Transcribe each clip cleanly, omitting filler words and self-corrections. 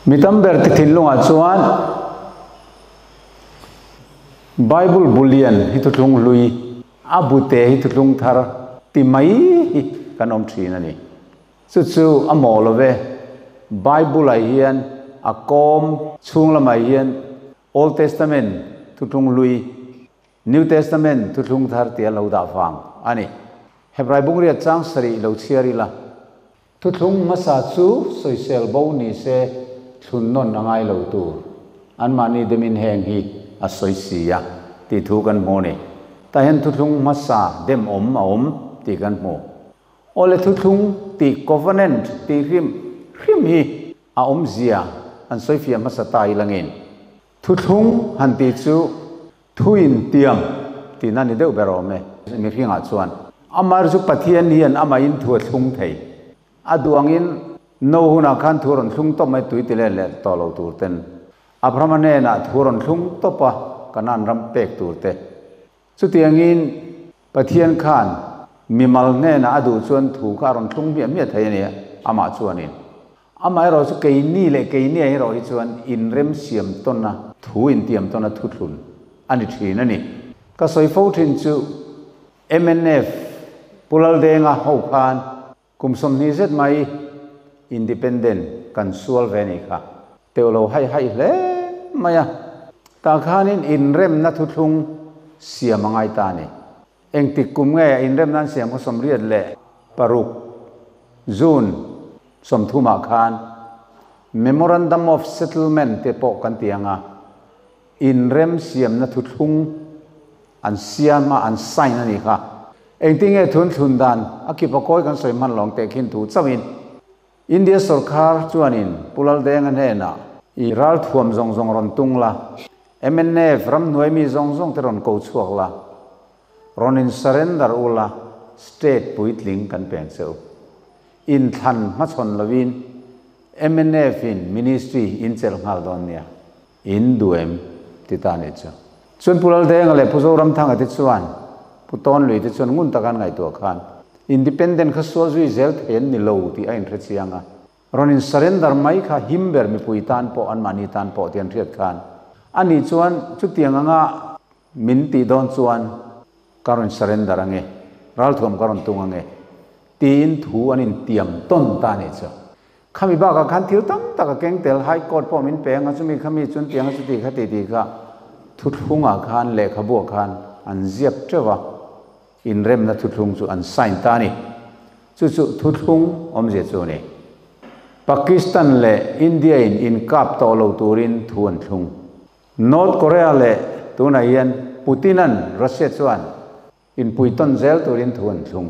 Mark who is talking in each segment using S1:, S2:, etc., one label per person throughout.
S1: Mi tam ber te thinlungah chuan Bible bu lian hi thuthlung hlui, a bute hi thuthlung thar ti mai hi kan awm thin a ni. Chu chu a mawh lo ve. Bible-ah hian a kawm chhung lamah hian Old Testament thuthlung hlui, New Testament thuthlung thar tia lo dah vang a ni. Hebrai bungriat chang sarih lo chhiar ila. Thuthlung hmasa chu sawisel bo ni se thlun nawn a ngai lo tur. Anmahni demin heng hi a sawi si a tih thu kan hmu a ni. Tah hian thuthlung hmasa dem awm a awm tih kan hmu. Awle thuthlung tih covenant tih hrim hrim hi a awmzia an sawifiah hmasa ta ilangin Thuthlung han tih chu thuin tiam tihna ni deuh ber awm e. Mihringah chuan amah chu Pathian hian amahin thu a thlung thei. A duh angin no hunah khan thu rawn thlung tawp mai tui ti let leh tawh lo tur ten Abrahama hnenah thu rawn thlung tawp a Kanaan ram pek tur te. Chutiangin Pathian khan mimal hnenah a duh chuan thu kha a rawn thlung hmiah hmiah thei a ni amah chuanin. Amaherawh chu keini leh keini erawh hi chuan inrem siam tawn a, thu intiam tawn a thuthlun a ni thin a ni. Ka sawi fo thin chu mnf Pu Laldenga ho khan kum 20 zet mai Independent kan sual ve ni kha teuh lo haih haih hle mai a, tah khanin inremna thuthlung siam a ngai ta a ni. Engtik kum nge a inremna an siam kha 86 June 30 ah khan Memorandum of Settlement te pawh kan ti ang a, inrem siamna thuthlung an siam a, an sign a ni kha. Engtin nge thun thlun dan a kipa kawi kan sawi hman lawng teh khin thu chauhin India sorkar chuanin Pu Laldenga hnenah i ralthuam zawng zawng rawn tung la, mnf ramhnuai mi zawng zawng te rawn ko chhuak la, rawn in surrender u la, state puitling kan peng che u. Inthlan hmachhawn lovin mnf in ministry in chelh nghal dawn nia. In duh em? ti ta nih chu. Chuan Pu Laldenga leh Pu Zoramthanga te chuan Pu Tawnlui te chuan ngun taka an ngaihtuah khan Independent kha sual zui zel thei an ni lo tih a inhre chiang a. Rawn in surrender mai kha him ber mipui tan pawh anmahni tan pawh tih an hriat khan ani chuan chutiang anga min tih dawn chuan ka rawn surrender ange, ralthuam ka rawn tung ange tiin thu an intiam tawn ta nih chu. Khami bakah khan thil tam tak a keng tel, High Court pawh min pe anga chumi khami chuan tiang a chuti kha ti ti kha thuthlungah khan lehkhabuah khan an ziak teuh a, inremna thuthlung chu an sign ta a ni. Chu chu thuthlung awmzia chu a ni. Pakistan leh India in inkap tawh lo turin thu an thlung. North Korea leh tunah hian Putin-a'n Russia chuan Inpui tawn zel turin thu an thlung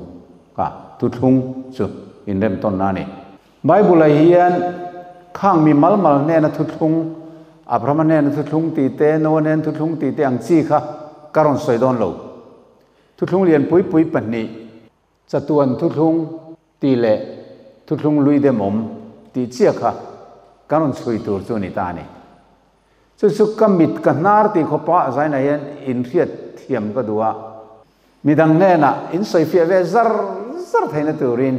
S1: a, thu thlung chu inrem tawnna a ni. Bible-ah hian khang mi mal mal hnena thu thlung, Abrahama hnena thu thlung tih te, Noah hnena thu thlung tih te ang chi kha ka rawn sawi dawn lo. Thu thlung lian pui pui pahnih, chatuan thu thlung tih leh thu thlung lui dem awm tih chiah kha ka rawn chhui tur chu a ni ta a ni. Chu chu ka mit ka hnar tih khawpa zainah hian inhriat thiam ka duh a, midang hnenah in sawifiah ve zar zar theihna turin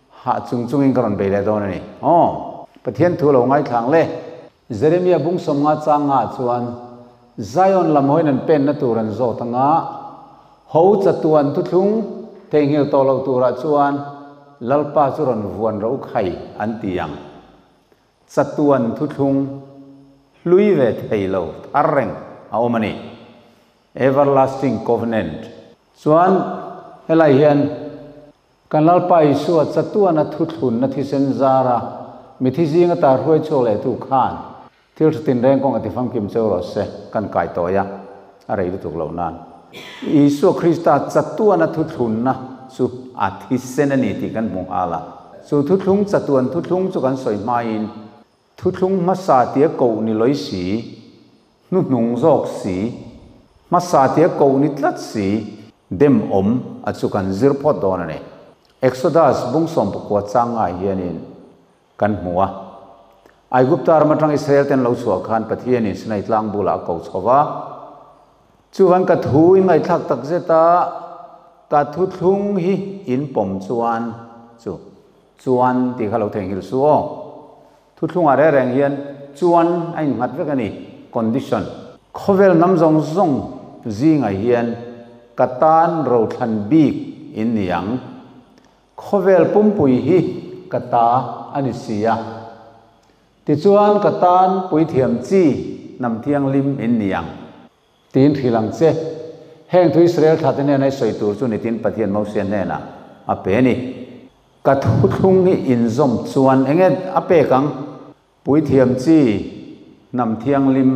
S1: hah chung chungin ka rawn bei leh dawn a ni. Aw, Pathian thu lo ngaithlang le. Jeremia bung 50 chang ngah chuan Zion lam hawiin an penna tur an zawt anga, ho chatuan thuthlung theihnghilh tawh loh turah chuan Lalpa chu rawn vuan ro khai an ti ang. Chatuan thuthlung hlui ve thei lo thar reng a awm a ni. Everlasting Covenant. Chuan helai hian kan Lalpa Isua chatuana thuthlunna thisen zara mithi zinga tar hruai chhuak lehtu khan thil tha tinreng kawng a ti famkim cheu rawh se kan kai tawi a, a rei lutuk loh nan. Isua Krista chatuana thuthlunna chu a thisen a ni tih kan hmu nghal a. Chu thuthlung chatuan thuthlung chu kan sawi hmain thuthlung hmasa tia koh ni lawi si, hnuhnung zawk si, hmasa tia koh ni tlat si, dem awm a chu kan zir phawt dawn a ni. Exodus bung 19 chang ngai hianin kan hmu a. Aigupta ram atang Israel ten lo chhuah khan Pathianin Sinai tlang bulah a ko chho va. Chuvan ka thu in ngaihthlak tak zet a, ka thuthlung hi in pawm chuan chu chuan tih kha lo theihnghilh suh aw. Thuthlungah reng reng hian chuan a innghat vek a ni, condition. Khawvel hnam zawng zawng zingah hian ka tan rothlan bik in ni ang. Khawvel pumpui hi ka ta a ni si a. Tichuan ka tan puithiam chi hnam thianghlim in ni ang. Tiin hrilh ang che. Heng thu Israel thlate hnena i sawi tur chu nitin Pathian Mosia hnenah a pe a ni. Ka thuthlung hi inzawm chuan enge a pek ang? Puithiam chi hnam thianghlim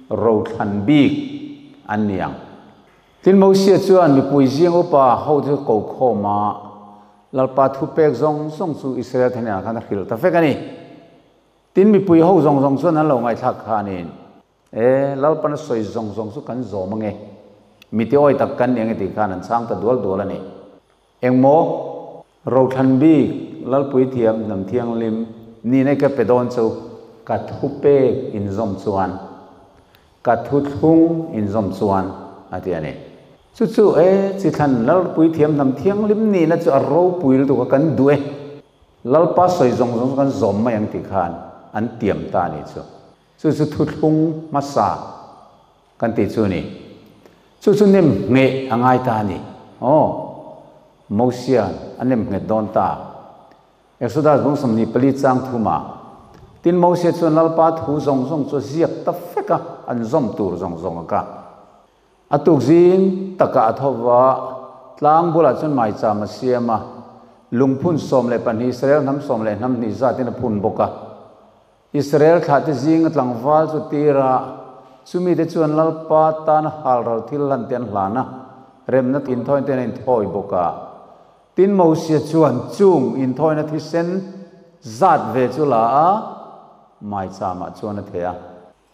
S1: rothlan bik an ni ang. Tin Mosia chuan mipui zing upa ho chu ko khawm a, Lalpa thupek zawng zawng chu Israel te hnenah khan a hrilh ta vek a ni. Tin mipui ho zawng zawng chuan an lo ngaihthlak khanin, E, Lalpan a sawi zawng zawng chu kan zawm ange, mite awi tak kan ni ange tih khan an chhang ta dual dual a ni. Engmaw? Rothlan bik, Lalpui thiam, hnam thianghlim, nihna ka pe dawn chu ka thupek inzawm chuan, ka thuthlung inzawm chuan a ti a ni. Chu chu e, chithlan Lalpui thiam, hnam thianghlim nihna chu a ropui lutuk a kan duh e. Lalpa sawi zawng zawng chu kan zawm mai ang tih khan an tiam ta a nih chu. Chu chu thuthlung hmasa kan tih chu a ni. Chu chu nem ngheh a ngai ta a ni. Aw, Mosia'n a nem nghet dawn ta. Exodus bung 24 chang thumah, Tin Mosia chuan Lalpa thu zawng zawng chu a ziak ta fek a, an zawm tur zawng zawng a ka. A tuk zing takah a tho va, tlang bulah chuan maicham a siam a, lungphun 12 Israel hnam sawm leh hnam hnih zatin a phun bawk a. Israel thlahte zinga tlangval chu tir a, chumite chuan Lalpa tana halral thil hlan te an hlan a, remna inthawina te an inthawi bawk a. Tin Mosia chuan chung inthawina thisen zat ve chu la a, maichamah chuan a theh a.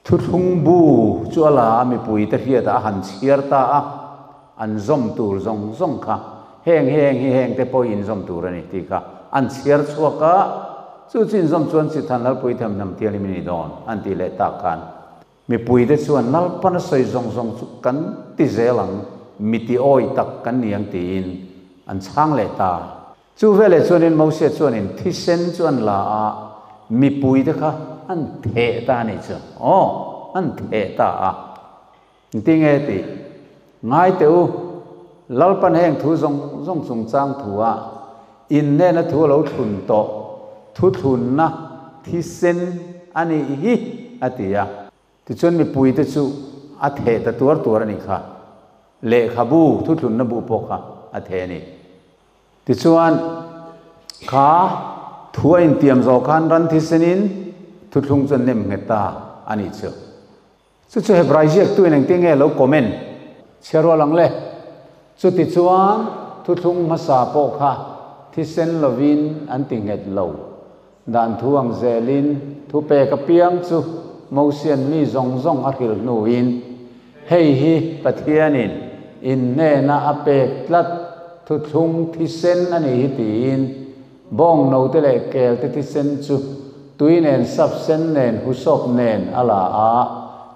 S1: Thuthlung bu chu a la a, mipuite hriatah a han chhiar ta a, an zawm tur zawng zawng kha, heng hi heng hi heng te pawh hi inzawm tur a ni tih kha an chhiar chhuak a, chu chu inzawm chuan Chithan Lalpui Themhnam Thianghlim i ni dawn an tih leh tak khan mipuite chuan Lalpan a sawi zawng zawng chu kan ti zel ang, mi ti awi tak kan ni ang tiin an chhang leh ta. Chu veleh chuanin Mosia chuanin thisen chu an la a, mipuite kha an theh ta a nih chu. Aw, an theh ta a. Engtinge tih? Ngai teh u, Lalpan heng thu zawng zawng chungchang thu a innena thu a lo thlun tawh, thuthlunna thisen a nih hi, a ti a. Tichuan mipuite chu a theh ta tuar tuar a nih kha. Lehkhabu, thuthlunna bu pawh kha a theh a ni. Tichuan, kha thu a intiam zawh khan ran thisenin thuthlung chu an nem nghet ta a nih chu. Chu chu Hebrai ziaktuin engtin nge lo comment chhiar rual ang le? Chutichuan, thuthlung hmasa pawh kha thisen lovin an ti nghet lo. Dan thu ang zelin thupek apiang chu Mosian mi zawng zawng a hrilh hnuin, Hei hi Pathianin in hnena a pek tlat thuthlung thisen a nih hi tiin bawng note leh kelte thisen chu tui nen sap sen nen husawp nen a la a,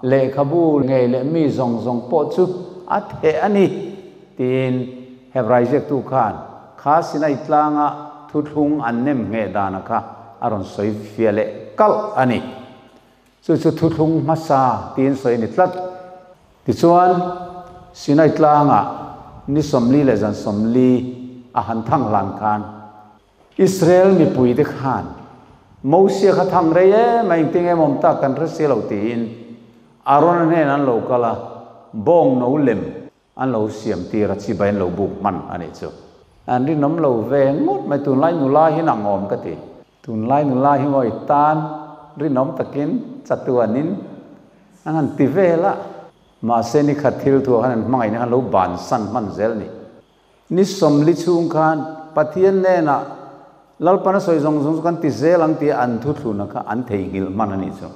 S1: lehkhabu ngei leh mi zawng zawng pawh chu a theh a ni tiin Hebrai ziaktu khan kha Sinai tlanga thuthlung an nem ngheh dana kha a rawn sawi fia leh kalh a ni. Chu chu thuthlung hmasa tiin sawi a ni tlat. Tichuan, Sinai tlangah ni 40 leh zan 40 a han thang hlan khan Israel mipuite khan Mosia kha thang rei em a, engtin nge mawm tak kan hre si lo tiin Arona hnenah an lo kal a, bawng no lem An lo siam tir a, chibai an lo buk hman a nih chu. An rinawm lo ve ngawt mai, tunlai nula hi nang awm ka ti. Tunlai nula hi maw i tan rinawm takin chatuanin an han ti vel a. Mahse ni khat thil thuah khan an hmangaihna khan lo bansan hman zel ni. Ni 40 chhung khan Pathian hnenah Lalpan a sawi zawng zawng chu kan ti zel ang tia an thuthluna kha an theihnghilh hman a nih chu.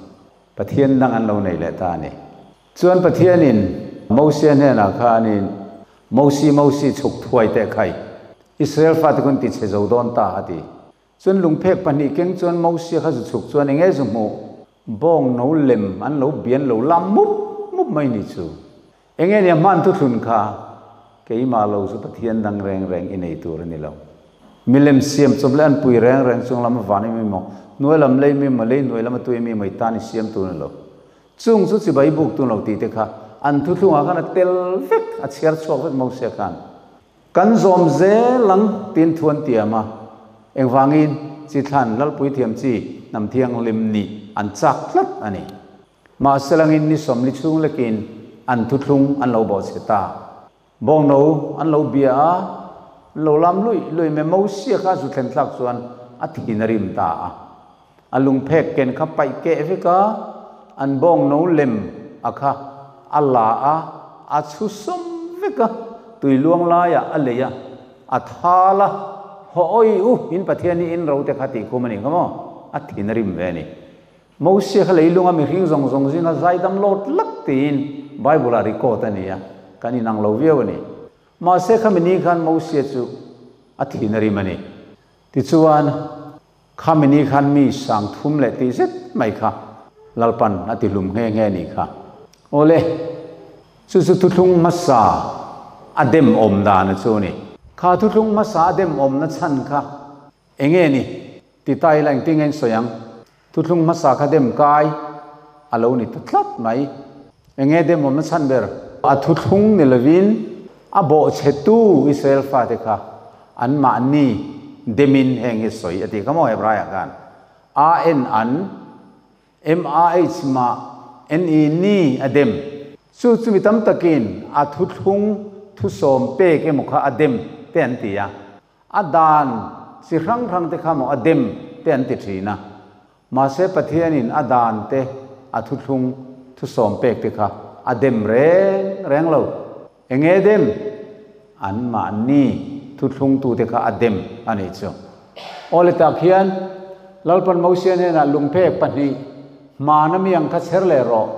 S1: Pathian dang an lo nei leh ta a ni. Chuan Pathianin Mosia hnenah khanin, Mosi, Mosi, chhuk thuai teh khai. Israel fate khawn ti chhe zo dawn ta, a ti. Chuan lungphek pahnih keng chuan Mosia kha zu chhuk chuan eng nge zu hmuh? Bawng no lem an lo bian lo lam mup mup mai ni chu. Eng nge nia hman thuthlun kha? Keimah lo chu Pathian dang reng reng i nei tur a ni lo. Milem siam chawp leh an pui reng reng chung lam a van em emaw, hnuai lam lei mi emaw, lei hnuai lam a tui em emaw i tan i siam tur a ni lo. Chung chu chibai buk tun lo tih te kha an thuthlungah khan a tel vek, a chhiar chhuak vek Mosia khan. Kan zawm zel ang tiin thu an tiam a, engvangin chi thlan Lalpui thiam chi hnam thianghlim nih an chak tlat a ni. Mahse langin ni 40 chhung lekin an thuthlung an lo bawhchhe ta. Bawngno an lo bia a, an lo lam luih luih mai. Mosia kha zu thlen tlak chuan a thin a rim ta a. A lungphek ken kha paih keh vek a, an bawngno lem a kha a la a, a chhu sawm vek a, tui luang laiah a lei a, a thal a, Haw awi u, in Pathian hi in ro te kha tih khum a ni kha maw? A thin a rim ve a ni. Mosia kha leilunga mihring zawng zawng zinga zaidam lawt lak tiin Bible-ah record a ni a, kan inang lo viau a ni. Mahse khami ni khan Mosia chu a thin a rim a ni. Tichuan, khami ni khan mi sang thum leh tih zet mai kha Lalpan a ti hlum nghe nghe a nih kha. Awle, chu chu thuthlung hmasa a dem awm dan a chu a ni. Kha thuthlung hmasa a dem awmna chhan kha Enge ni? Ti ta ila engtin nge in sawi ang? Thuthlung hmasa kha dem kai a lo ni ta tlat mai. Enge dem awmna chhan ber? A thuthlung ni lovin a bawhchhetu Israel fate kha anmahni demin heng hi sawi a ti kha maw Hebraiah khan? A en an MAH mah NE ni a dem. Chu chu mi tam takin a thuthlung thusawm pek emaw kha a dem te an ti a. A dan chi hrang hrang te kha maw a dem te an ti thin a. Mahse Pathianin a dan te, a thuthlung, thusawm pek te kha a dem reng reng lo. Enge dem? Anmahni thuthlungtu te kha a dem a nih chu. Aw le tak hian Lalpan Mosia hnenah lungphek pahnih hmana mi ang kha chher leh rawh.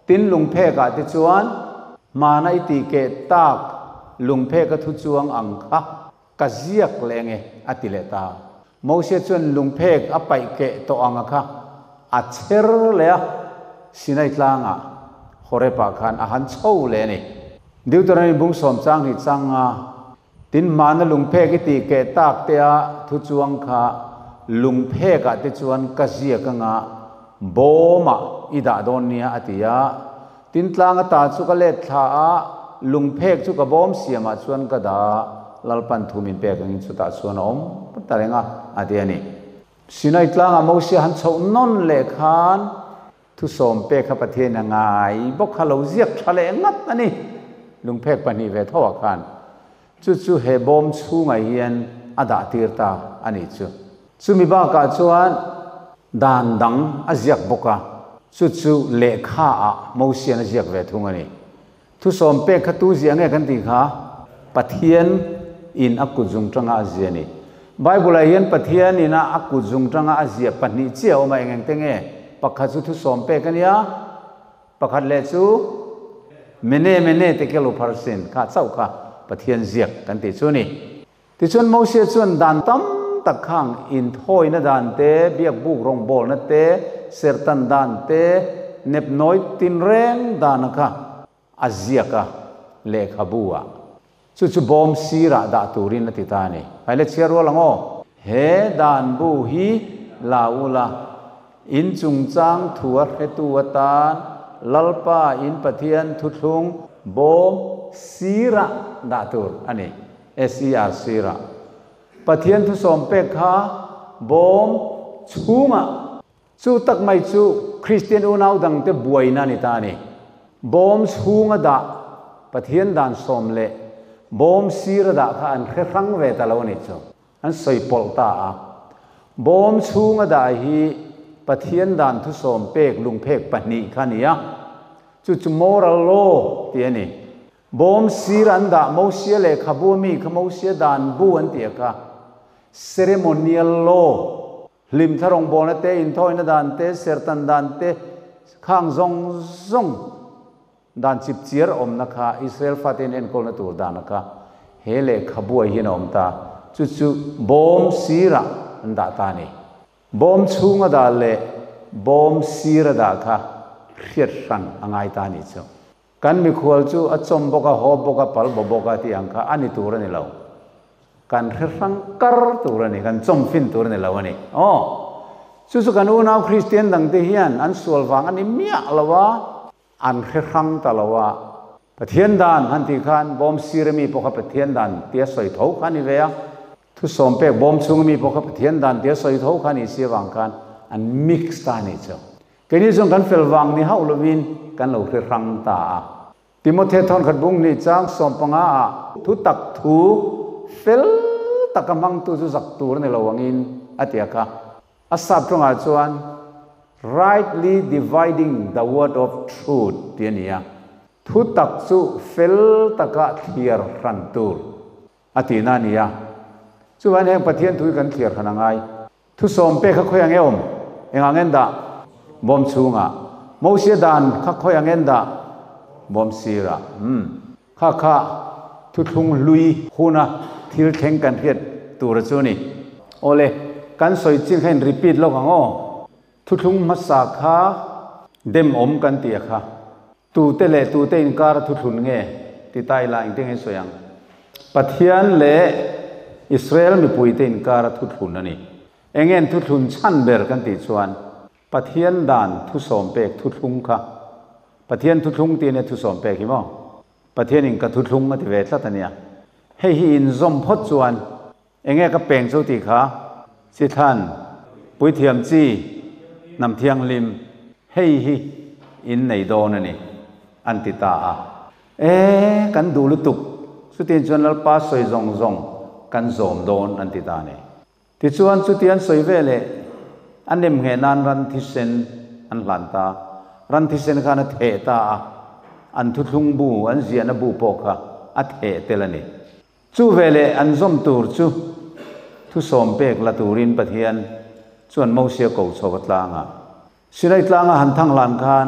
S1: Tin lungphekah te chuan hmana i tih keh tak lungpheka thu chuang ang kha ka ziak leh nge a ti leh ta. Moses chuan lungphek a paih keh tawh anga kha a chher leh a, Sinai tlangah Horeb-ah khan a han chho leh a ni. Deuteronomy bung sawm chang hi chang a, tin hmana lungphek i tih keh tak te a thu chuang kha lungphekah te chuan ka ziak anga Bawmah i dah dawn nia a ti a. Tin tlang ata chu ka let thla a, lungphek chu ka bawm siamah chuan ka dah, Lalpan thu min pek angin chutah chuan a awm ta reng a, a ti a ni. Sinai tlangah Mosia han chhoh nawn leh khan thusawm pek kha Pathian a ngai bawk kha lo ziak tha leh ngat a ni. Lungphek pahnih ve tho ah khan chu chu he bawm chhungah hian a dah tir ta a nih chu. Chumi bakah chuan dan dang a ziak bawk a, chu chu lehkha ah Mosian a ziak ve thung a ni. Thusawm pek kha tu ziah nge kan tih kha? Pathian in a kut zung tanga a zia a ni. Bible ah hian Pathian in a a kut zung tanga a ziah pahnih chiah a awm a, eng eng te nge? Pakhat chu thusawm pek a nia, pakhat leh chu Mene mene tekel upharsin kha chauh kha Pathian ziak kan tih chu a ni. Tichuan Mosia chuan dan tam tak khang inthawina dan te, biakbuk rawngbawlna te, serhtan dan te, nepnawi tinreng dana kha a ziak a lehkhabu ah. Chu chu bawm sirah dah turin a ti ta a ni. Hmaile chhiar rual ang aw. He dan bu hi la ula, in chungchang thu a hretu atan Lalpa in Pathian thuthlung bawm sirah dah tur a ni. SER sirah Pathian thusawm pek kha bawm chhungah chu tak mai chu Kristian unau dangte buaina a ni ta a ni. Bawm chhunga dah Pathian dan sawm leh bawm sira dah kha an hre hrang ve ta lo a nih chu. An sawi pawlh ta a. Bawm chhunga dah hi Pathian dan thusawm pek lungphek pahnih kha a ni a. Chu chu moral law tih a ni. Bawm sir an dah Mosia lehkhabu a mi kha Mosia dan bu an tih a kha. Ceremonial law, hlim thla rawngbawlna te, inthawina dan te, serhtan dan te, khang zawng zawng dan chip chiar awmna kha Israel fate in enkawlna tur dan a kha he lehkhabu ah hian a awm ta. Chu chu bawm sirah an dah ta a ni. Bawm chhunga dah leh bawm sira dah kha hriat hran a ngai ta a nih chu. Kan mikhual chu a chawm bawk a, haw bawk a, pal baw bawk a tih ang kha a ni tur a ni lo. Kan hre hrang kar tur a ni, kan chawmfin tur a ni lo a ni. Aw, chu chu kan unau Kristian dangte hian an sual vang a ni miah lo a, an hre hrang ta lo a. Pathian dan han tih khan bawm sir ami pawh kha Pathian dan tia sawi tho kha a ni ve a, thusawm pek bawm chhung ami pawh kha Pathian dan tia sawi tho kha a nih si avang khan an mix ta a nih chu. Keini chuan kan fel vang ni hauh lovin kan lo hre hrang ta a. Timothy thawnkhat bung hnih chang 15 ah thu tak thu fel taka hmangtu chu zak tur a ni lo angin a ti a kha. A sap tawngah chuan rightly dividing the word of truth tih a ni a. Thu tak chu fel taka thliar hran tur a tihna a ni a. Chuvangin heng Pathian thu hi kan thliar hran a ngai. Thu sawm pek kha khawi ang e awm? Engah ngen dah? Bawm chhungah. Mosia dan kha khawi ang en dah? Bawm sirah. Umm. Kha kha thuthlung hlui huna thil thleng kan hriat tur a chu ni. Awle, kan sawi chin kha in repeat lawk ang aw. Thuthlung hmasa kha dem awm kan tih a kha. Tute leh tute inkar a thuthlun nge? Ti ta ila engtin nge sawi ang? Pathian leh Israel mipuite inkar a thuthlun a ni. Eng nge an thuthlun chhan ber kan tih chuan Pathian dan thusawm pek thuthlung kha. Pathian thuthlung tih ania thusawm pek hi maw? Pathianin ka thuthlung a ti ve tlat a nia. Hei hi inzawm phawt chuan Eng nge ka peng chu tih kha? Chi thlan, puithiam chi, hnam thianghlim, hei hi in nei dawn a ni, an ti ta a. E, kan duh lutuk, chutiang chuan Lalpa sawi zawng zawng kan zawm dawn, an ti ta a ni. Tichuan chuti an sawi ve leh a nem ngheh nan ran thisen an hlan ta. Ran thisen khan a theh ta a, an thuthlung bu, an ziahna bu pawh kha a theh tel a ni. Chu veleh an zawm tur chu thusawm pek la turin Pathian chuan Mosia ko chho a tlang a. Sinai tlanga han thang hlan khan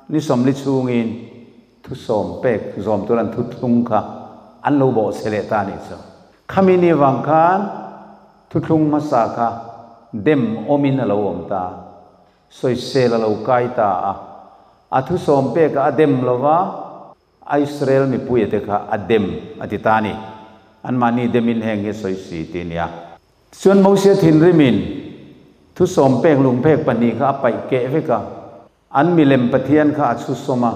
S1: ni sawmli chhungin thusawm pek zawm tur an thuthlung kha an lo bawh chhe leh ta a nih chu. Khami ni vang khan thuthlung hmasa kha dem awmin a lo awm ta. Sawisel a lo kai ta a. A thusawm pekah a dem lo va. Israel mipuia te kha a dem a ti ta a ni. Anmahni demin heng hi a sawi si ti a nia. Tichuan Mosia thinrimin thusawm pek lungphek pahnih kha a paih keh vek a, an milem Pathian kha a chhusawm a,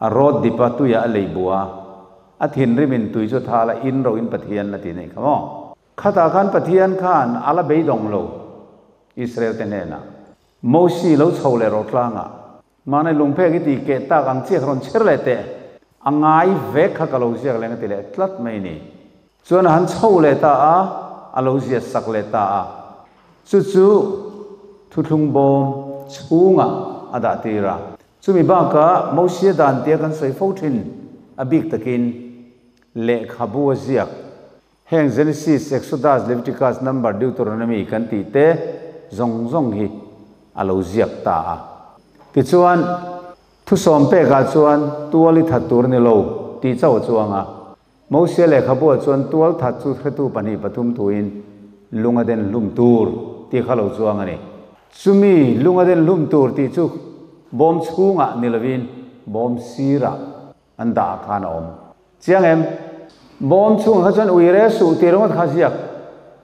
S1: a rawt dip a, tuiah a lei bua a, a thinrimin tui chu a thal a, in roin Pathian a ti neih kha maw? Khatah khan Pathian khan a la beidawng lo Israel te hnenah. Mosi lo chho leh rawh tlangah Mahni lungphek i tih keh tak ang chiah kha rawn chher leh teh. A ngai vek kha ka lo ziak leng a ti leh tlat mai ni. Chuan a han chho leh ta a, a lo ziah sak leh ta a. Chu chu thuthlung bawm chhungah a dah tir a. Chumi bakah Mosia dan tia kan sawi fo thin a bik takin lehkhabu a ziak. Heng Genesis, Exodus, Leviticus, Number, Deuteronomy kan tih te zawng zawng hi a lo ziak ta a. Tichuan, thusawm pekah chuan tual i that tur a ni lo tih chauh a chuang a. Mosia lehkhabuah chuan tual that chu hretu pahnih pathum tuin lung a den hlum tur tih kha lo chuang a ni. Chumi lung a den hlum tur tih chu bawm chhungah ni lovin bawm sirah An dah khan a awm. Chiang em? Bawm chhungah kha chuan uire suh tih ringawt kha ziak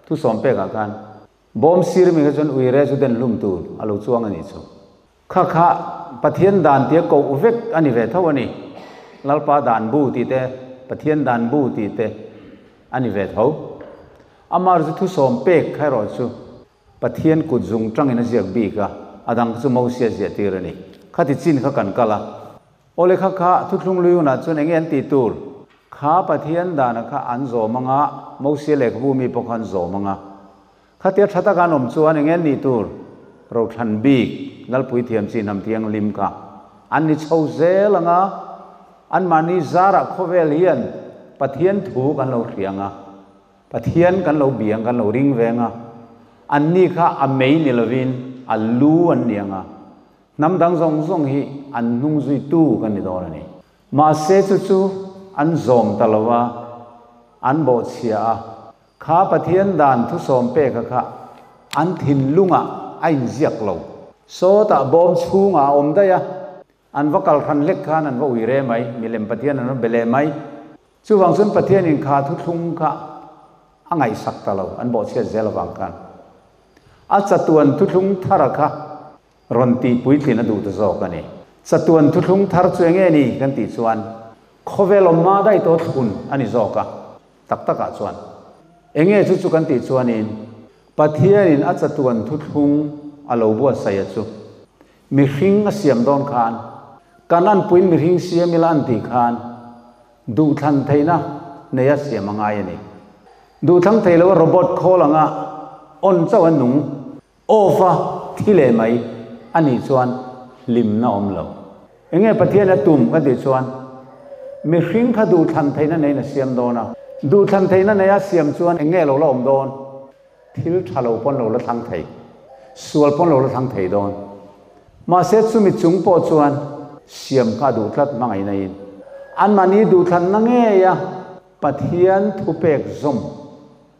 S1: thu sawm pekah khan bawm sir mi kha chuan uire chu den hlum tur a lo chuang a nih chu. Kha kha Pathian dan tia koh vek a ni ve tho a ni. Lalpa dan bu tih te, Pathian dan bu tih te a ni ve tho. Amah chu thu sawm pek kha erawh chu Pathian kut zung tangin a ziak bik a, a dang kha chu Mosia ziah tir a ni. Khati chin kha kan kal a. Aw le kha kha thuthlung lui hunah chuan enge an tih tur? Kha Pathian dana kha an zawm anga, Mosia lehkhabu mi pawh kha an zawm anga. Khatia tha taka an awm chuan enge an nih tur? Rothlan bik, Lalpui thiam chi hnam thianghlim kha an ni chho zel anga, anmahni zarah khawvel hian Pathian thu kan lo hria anga, Pathian kan lo biang kan lo ring veng a, anni kha a mei ni lovin a lu an ni anga, Hnam dang zawng zawng hi an hnung zuitu kan ni dawn a ni. Mahse chu chu an zawm ta lo a, an bawhchhia a, kha Pathian dan thusawm peka kha an thinlungah a inziak lo. Sawtah bawm chhungah a awm daih a, an va kal hran hlek khan an va ui re mai, milem Pathian an va be leh mai. Chuvang chuan Pathianin kha thuthlung kha. A ngaihsak ta lo, an bawhchhiat zel avang khan. A chatuan thuthlung thara kha rawn tih puitlin a duh ta zawk a ni. Chatuan thuthlung thar chu enge ni kan tih chuan khawvel awm hma daih tawh thlun a ni zawk a, tak takah chuan. Enge chu chu kan tih chuanin Pathianin a chatuan thuthlung a lo buatsaih a chu mihring a siam dawn khan kan anpuiin mihring siam ila an tih khan Duhthlan theihna neia siam a ngai a ni. Duhthlang thei loa robot khawl anga on chauh a nung, off a thi leh mai a nih chuan hlimna awm lo. Enge Pathian a tum ka tih chuan mihring kha duhthlan theihna neiin a siam dawn a. Duhthlan theihna neia siam chuan enge lo la awm dawn? Thil tha lo pawn lo la thlang thei, sual pawn lo la thlang thei dawn. Mahse chumi chung pawh chuan siam kha a duh tlat hmangaihna in anmahni duhthlanna ngei a Pathian thupek zawm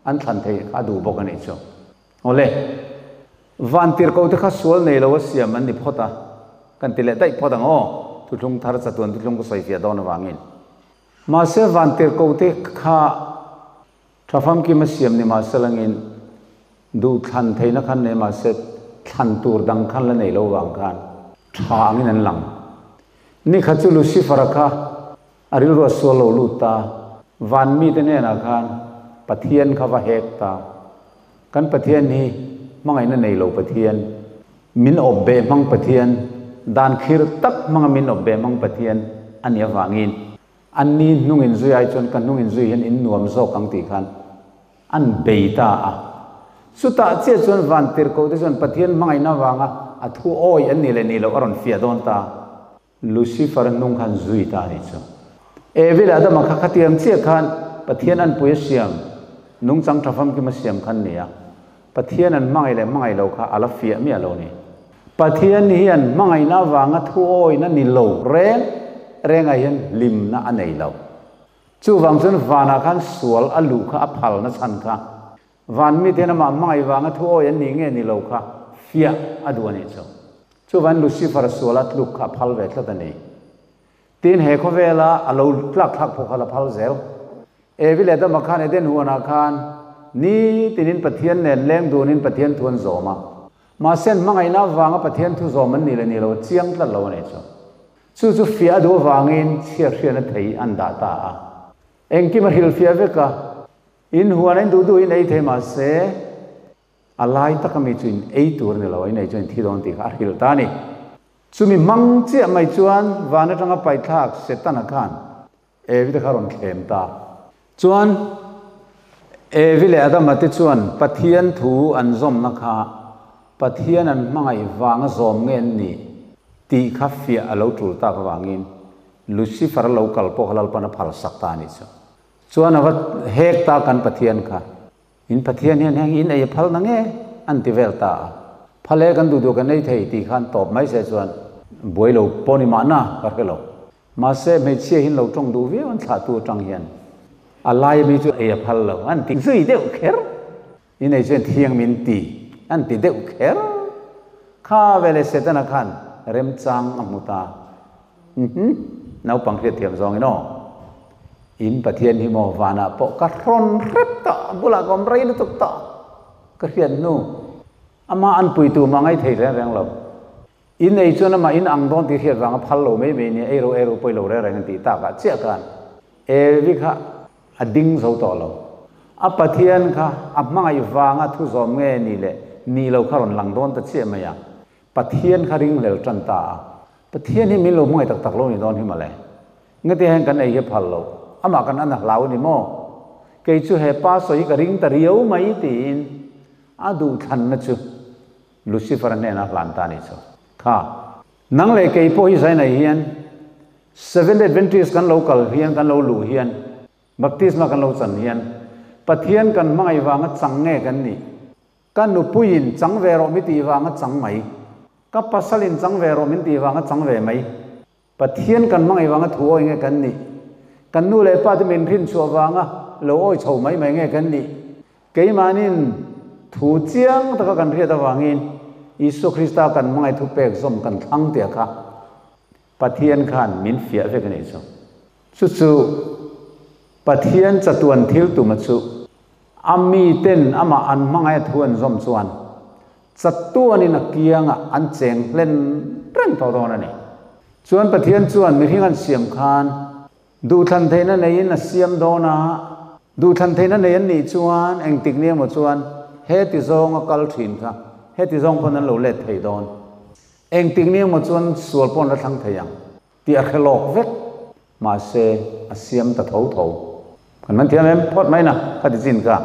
S1: an thlan thei kha a duh bawk a nih chu. Awle, vantirhkoh te kha sual nei lo a siam an ni phawt a, kan ti leh daih phawt ang aw, thuthlung thar chatuan thuthlung ka sawifiah dawn avangin. Mahse vantirhkoh te kha Tha famkim a siam ni mahse langin duh thlan theihna khan nei mahse thlan tur dang khan la nei lo vang khan tha angin an lang. Ni khat chu Lucifer-a kha a rilru a sual lo lut ta, van mite hnenah khan Pathian kha va hek ta. Kan Pathian hi hmangaihna nei lo Pathian, min awp beh hmang Pathian, dan khir tak hmanga min awp beh hmang Pathian a nih avangin An ni hnung in zui ai chuan ka hnung in zui hian in nuam zawk ang tih khan an bei ta a. Chutah chiah chuan vantirhkoh te chuan Pathian hmangaihna avanga a thu awi an nih leh nih loh a rawn fiah dawn ta. Lucifer hnung khan zui ta a nih chu. Evi leh Adama kha khatiang chiah khan Pathian anpui a siam, nungchang tha famkim a siam khan ni a. Pathian an hmangaih leh hmangaih lo kha a la fiah miah lo ni. Pathian hian hmangaihna avanga thu awina ni lo reng rengah hian hlimna a nei lo. Chuvang chuan vanah khan sual a luh kha a phalna chhan kha van mite hian amah hmangaih vanga thu awi an nih nge ni lo kha fiah a duh a nih chu. Chuvangin Lucifer sual a tluk kha a phal ve tlat a ni. Tin he khawvela a lo tlak thlak pawh kha la phal zel. Evi leh Adama khan Eden huanah khan nitinin Pathian nen leng dunin Pathian thu an zawm a. Mahse an hmangaihna avanga Pathian thu zawm an nih leh nih lo a chiang tlat lo a nih chu. Chu chu fiah a duh avangin chhiat hriatna thei an dah ta a. Engkim a hrilhfiah vek a, in huan in duh duhin ei thei mahse a lai taka mi chu in ei tur a ni lo a, in ei chuan in thi dawn tih kha a hrilh ta a ni. Chumi hmang chiah mai chuan van atanga paithlak Setana khan Evi te kha rawn thlem ta. Chuan Evi leh Adama te chuan Pathian thu an zawmna kha Pathian an hmangaih vanga zawm nge an nih tih kha fiah a lo tul tak avangin Lucifer a lo kal pawh kha Lalpan a phalsak ta a nih chu. Chuan a va hek ta kan Pathian kha. In Pathian hian heng in ei a phal na nge? an ti vel ta a. Phal e kan duh duh kan ei thei tih khan tawp mai se chuan buai lo pawh ni mahna ka hre lo. Mahse hmeichhia hian lo tawng duh viau an thlahtu atang hian a lai ami chu ei a phal lo an ti zui deuh kher. In ei chuan thiang min ti an ti deuh kher. Kha veleh Setana khan remchang a hmu ta. Umm naupang hriatthiam zawngin aw. In Pathian hi maw vanah pawh ka hrawn hrep tawh, a bulah ka awm rei lutuk tawh ka hriat hnu amah an puitu mah ngai thei reng reng lo. In ei chuan amah in ang dawn tih hriat vanga phal lo mai mai nia ei ro ei ro pawi lo reng reng an tih takah chiah khan Evi kha a ding zo tawh lo. A Pathian kha a hmangaih vanga thu zawm nge ni leh nih lo kha rawn lang dawn ta chiah mai a. Pathian kha ringhlel tan ta a, Pathian hi min lo hmangaih tak tak lo ni dawn hi mawle. Ngati hian kan ei hi phal lo, amah kan an a hlau ni maw? Kei chu he pa sawi hi ka ring ta riau mai tiin a duhthlanna chu Lucifer-a hnenah a hlan ta a nih chu. Kha, nang leh kei pawh hi Zainai hian Seventh Adventist kan lo kal hian, kan lo luh hian, Baptisma kan lo chan hian Pathian kan hmangaih vanga chang nge kan nih? Ka nupuiin chang ve rawh mi tih vanga chang mai. Ka pasalin chang ve rawh min tih vanga chang ve mai. Pathian kan hmangaih vanga thu awi nge kan nih? Kan nu leh pa te min rin chhuah vanga lo awi chho mai mai nge kan nih? Keimahnin thu chiang taka kan hriat avangin Isua Krista kan hmangaih thupek zawm kan thlang tia kha Pathian khan min fiah vek a nih chu. Chu chu Pathian chatuan thil tuma chu. A miten amah an hmangaih a thu an zawm chuan chatuanin a kiangah an cheng hlen reng tawh dawn a ni. Chuan Pathian chuan mihring an siam khan duhthlan theihna neiin a siam dawn a, duhthlan theihna nei an nih chuan engtik ni emaw chuan heti zawnga kal thin kha heti zawng pawn an lo let thei dawn. Engtik ni emaw chuan sual pawh an la thlang thei ang tih a hre lawk vek. Mahse, a siam ta tho tho. Kan man thiam em? Phawt mai na, ka ti chin ka.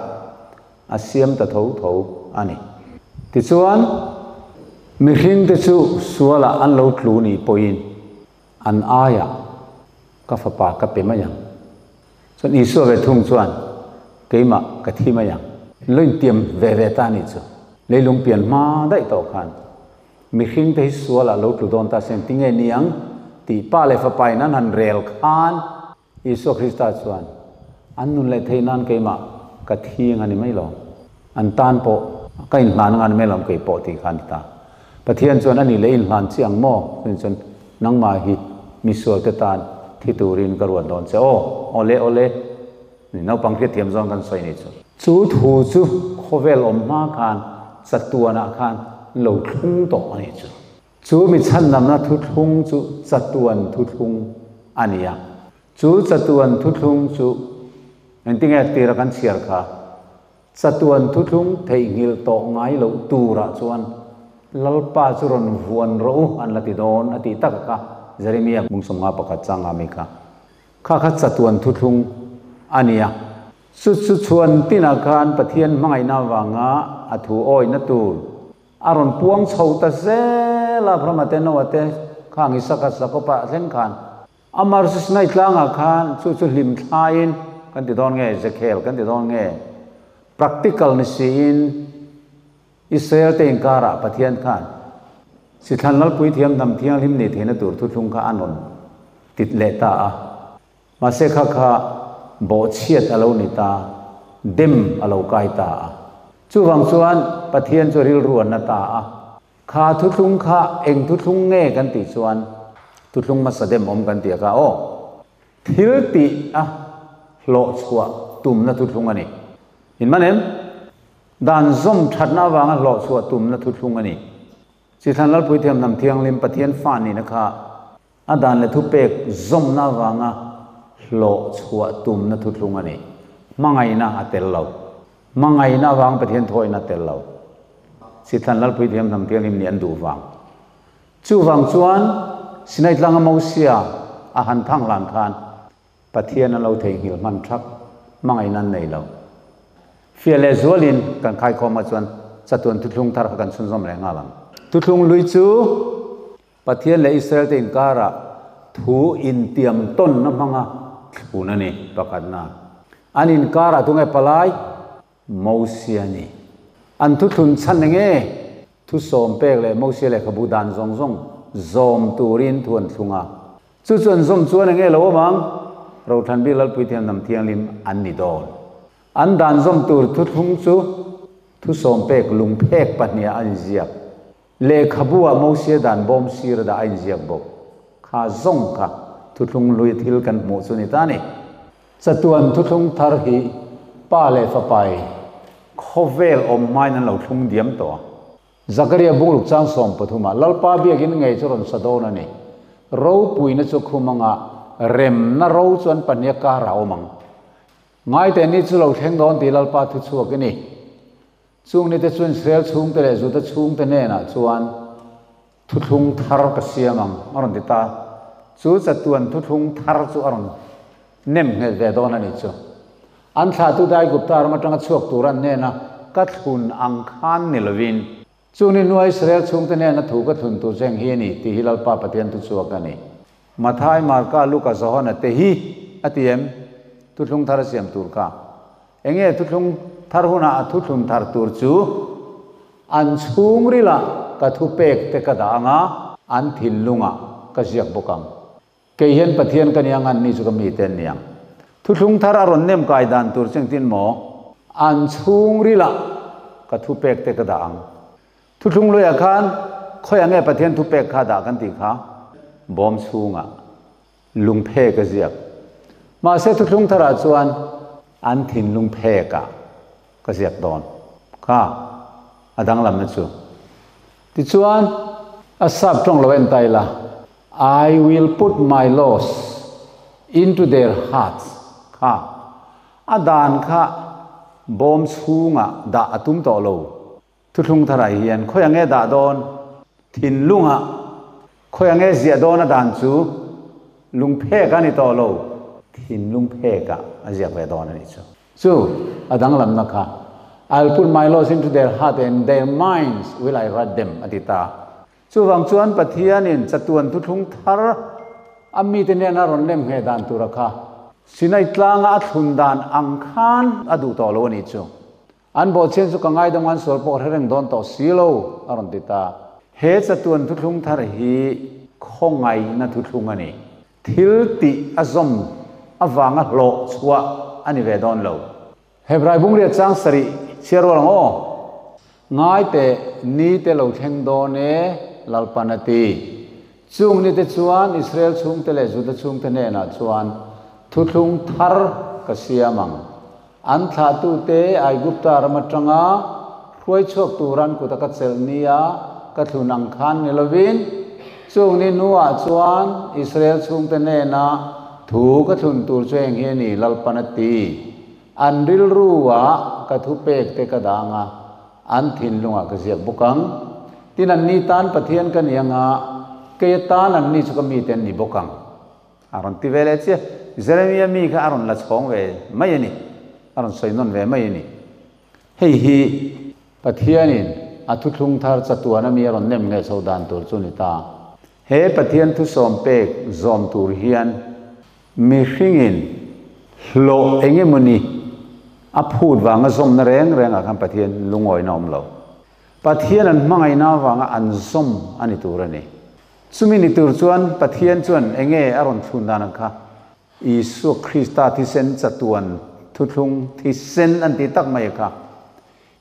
S1: A siam ta tho tho a ni. Tichuan, mihringte chu sualah an lo tlu nih pawhin an aiah ka fapa ka pe mai ang. Chuan Isua ve thung chuan, Keimah ka thi mai ang. Lo intiam ve ve ta a nih chu. Leilung pian hma daih tawh khan Mihring te hi sualah lo tlu dawn ta se tinge ni ang tih Pa leh Fapa in an han rel khan Isua Krista chuan an nun leh theih nan keimah ka thi ang a ni mai lo, an tan pawh ka inhlan ang a ni mai lo kei pawh tih kha a ni ta. Pathian chuan a nih leh inhlan chi ang maw? Chuan chuan nangmah hi misual te tan thi turin ka ruat dawn che aw, awle awle. Ni naupang hriatthiam zawng kan sawi ni chu. Chu thu chu khawvel awm hma khan chatuanah khan lo thlung tawh a nih chu. Chu mi chhandamna thuthlung chu chatuan thuthlung a ni a. Chu chatuan thuthlung chu engtinge tira kan chhiar kha chatuan thuthlung theihnghilh tawh ngai loh turah chuan Lalpa chu rawn vuan rawh u an la ti dawn a tih tak kha Jeremia 51 changa mi kha. Kha kha chatuan thuthlung a ni a. Chu chu chhuan tinah khan Pathian hmangaihna avanga a thu awihna tur a rawn puang chho ta zel a, Abrahama te, Noah te, khang Isaka, Jakoba thleng khan. Amar chu Sinai tlangah khan chu chu hlim thlaiin kan ti dawn nge, Zekhel kan ti dawn nge, practical ni siin, Israel te inkarah Pathian khan Sithlan Lalpui thiam hnam thianghlim nih theihna tur thuthlung kha a nawn tit leh ta a. Mahse kha kha bawhchhiat a lo ni ta, dem a lo kai ta a. Chuvang chuan Pathian chu rilru a na ta a. Kha thuthlung kha eng thuthlung nge kan tih chuan thuthlung hmasa dem awm kan ti a kha aw. Thil tih a hlawhchhuah tumna thuthlung a ni. In man em? Dan zawm thatna avanga hlawhchhuah tumna thuthlung a ni. Chithlan Lalpuithiam Hnam Thianghlim Pathian fa nihna kha a dan leh thupek zawmna avanga hlawhchhuah tumna thuthlung a ni. Hmangaihna a tel lo. Hmangaihna avanga Pathian thuawihna a tel lo. Chithlan Lalpuithiam Hnam Thianghlim nih an duh vang. Chuvang chuan Sinai tlanga Mosia a han thang hlan khan Pathian an lo theihnghilh hman thak hmangaihna an nei lo. Fiah leh zualin kan khaikhawm ah chuan chatuan thuthlung thar kha kan chhunzawm leh nghal ang. Thuthlung lui chu Pathian leh Israel te inkarah thu intiam tawnna hmanga thlun a ni pakhatna. An inkarah tunge palai? Mosia ni. An thuthlun chhan enge? Thu sawm pek leh Mosia lehkhabu dan zawng zawng zawm turin thu an thlung a. Chu chu an zawm chuan enge lo awm ang? Rothlan bik Lalpui Thiangnam Thianghlim an ni dawn. An dan zawm tur thuthlung chu thu sawm pek lungphek pahniha a inziak. Lehkhabu ah Mosia dan bawm sir dah a inziak bawk. Kha zawng kha thuthlung hlui thil kan hmuh chu ni ta ni. Chatuan thuthlung thar hi Pa leh Fapai khawvel awm hmain an lo thlung diam tawh a. Zakaria bungruk chang 13 ah Lalpa biakin ngei chu rawn sa dawn a ni. Ropuina chu khum anga remna ro chu an pahnih a kar ah awm ang. Ngaite ni chu lo thleng dawn tih Lalpa thu chhuak i ni. Chung nite chuan Israel chhungte leh Juda chhungte hnenah chuan thuthlung thar ka siam ang a rawn ti ta. Chu chatuan thuthlung thar chu a rawn nem nghet ve dawn a nih chu. An thlahtute Aigupta ram atanga chhuak tur an hnena ka thlun ang khan ni lovin, Chu ni hnua Israel chhungte hnena thu ka thlun tur cheng hi a ni tih hi Lalpa Pathian thuchhuak a ni. Mathai, Marka, Luka, Johana te hi a ti em? Thuthlung thar a siam tur kha. Enge thuthlung thar hunah a thuthlun thar tur chu an chhungrilah ka thupek te ka dah ang a, an thinlungah ka ziak bawk ang. Kei hian Pathian ka ni ang, anni chu ka mite an ni ang. Thuthlung thar a rawn nem kai dan tur chu engtin maw? An chhungrilah ka thupek te ka dah ang. Thuthlung luiah khan khawiah nge Pathian thupek kha dah kan tih kha? Bawm chhungah. Lungphek a ziak. Mahse thuthlung tharah chuan an thinlung phekah ka ziak dawn kha a danglamna chu. Tichuan, a sap tawng lo en ta ila, I will put my laws into their hearts kha a dan kha bawm chhungah dah a tum tawh lo. Thuthlung tharah hian khawi ange dah dawn? Thinlungah khawi ange ziah dawn a dan chu lungphek a ni tawh lo, thinlung phekah a ziak ve dawn a nih chu. Chu a danglamna kha, I'll put my laws into their heart and their minds will I write them a ti ta. Chuvang chuan Pathianin chatuan thuthlung thar a mite nena rawn lem ngheh dan tura kha Sinai tlanga a thlun dan ang khan a duh tawh lo a nih chu. An bawhchhian chu ka ngaidam an sual pawh hre reng dawn tawh si lo, a rawn ti ta. He chatuan thuthlung thar hi khawngaihna thuthlung a ni. Thil tih a zawm avanga hlawh chhuah a ni ve dawn lo. Hebrai bungriat chang sarih chhiar rual ang aw. Ngai teh, ni te lo thleng dawn e, Lalpan a ti. Chung ni te chuan Israel chhungte leh Juda chhungte hnenah chuan thuthlung thar ka siam ang. An thlahtute Aigupta ram atanga hruai chhuak tura an kuta ka chelh nia ka thlun ang khan ni lovin, chung ni hnuah chuan Israel chhungte hnena thu ka thlun tur chu heng hi a ni, Lalpan a ti. An rilruah ka thupek te ka dang a, an thinlungah ka ziak bawk ang. Tin, anni tan Pathian ka ni anga, kei atan anni chu ka mite an ni bawk ang. A rawn ti ve leh chiah. Jeremia mi kha a rawn la chhawng ve mai a ni. A rawn sawi nawn ve mai a ni. Hei hi Pathianin a thuthlung thar chatuan a mi a rawn nem ngei chho dan tur chu ni ta. He Pathian thusawm pek zawm tur hian mihringin hlawh eng emawni a phut vanga zawmna reng rengah khan Pathian lungawina a awm lo. Pathian an hmangaihna avanga an zawm a ni tur a ni. Chumi ni tur chuan Pathian chuan enge a rawn thlun dan ang kha? Isua Krista thisen chatuan thuthlung thisen an tih tak mai kha.